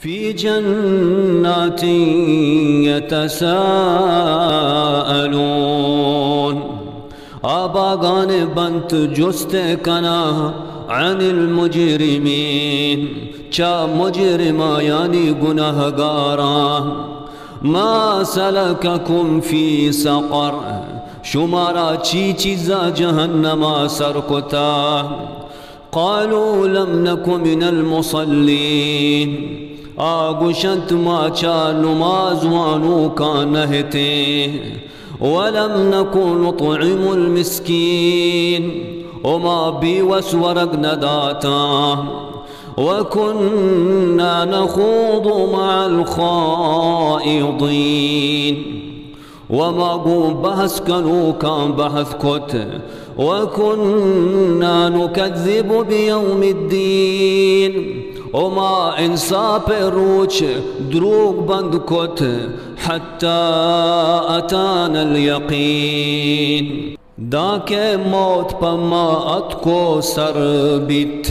في جنات يتساءلون. آ باگان بنت جست کنا عن المجرمين، چا مجرما یعنی گناہگاراں. ما سلككم في سقر، شمارا چی چیزا جہنما سر کتا؟ قالوا لم نك من المصلين، آ گوشنت ما چا نماز وانوکاں نہ اتیں. ولم نك نطعم المسكين، و ما بیوس ورگ نہ داتاں. وكنا نخوض مع الخائضين، و ما گوں بحث کنوکاں بحث کت. وكنا نكذب بيوم الدين، و ما انصاف روچ دروگ بند کت. حتى أتانا اليقين، دانکہ موت پہ ما اتکو سر بیت.